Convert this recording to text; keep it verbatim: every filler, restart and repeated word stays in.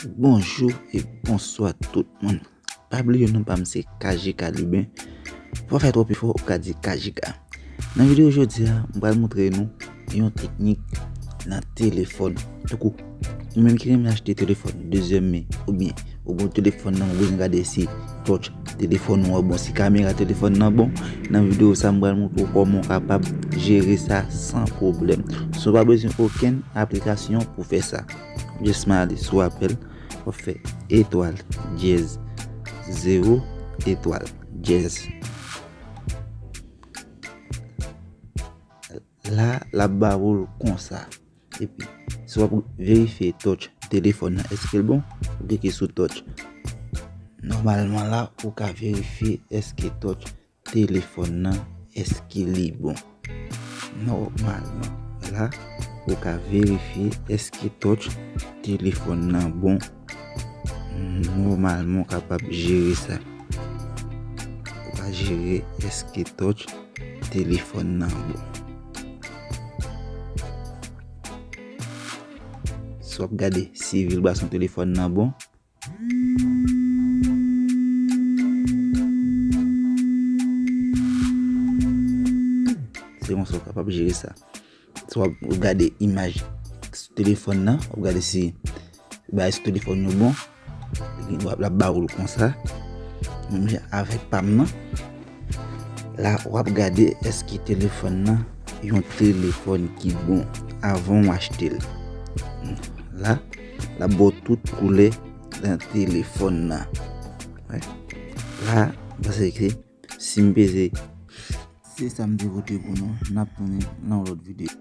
Bonjou e bonswa tout moun. Pa bliye non pa m se K J K Liben. Fò fè twòp efò ou ka di K J K. Nan videyo jodi a, m pral montre nou yon teknik nan telefòn. Tankou ou menm ki renmen achte telefòn dezyèm men oubyen ou gen telefòn nan ou bezwen gade si touch telefòn ou an bon, si kamera telefòn nan bon. Nan videyo sa m pral montre w kòman w kapab jere sa san pwoblèm. Si w pa bezwen okenn aplikasyon pou fè sa. Just male sou apèl, w ap fè etwal dyèz zewo etwal dyèz. La, l ap ba ou l konsa. Epi, si w ap verifye touch telefòn nan, èske l bon, ou klike sou touch. Nòmalman la, ou ka verifye èske touch telefòn nan, èske li bon. Nòmalman la, ou ka verifye èske touch telefòn nan bon. Nòmalman, ou kapab jere sa. Ou ka jere èske touch telefòn nan bon. Si w ap gade si vibrasion telefòn nan bon, se konsa w kapab jere sa. Si w ap gade imaj sou telefòn nan, w ap gade si bagay sou telefòn yo bon, l ap ba ou l konsa. Menm jan avèk pa m nan. La, w ap gade èske telefòn nan yon telefòn ki bon avan w achte l. La, l ap ba w tout koulè nan telefòn nan. Wè. La, m panse ke si m peze, se sa m te pote pou nou. N ap tounen nan yon lòt videyo.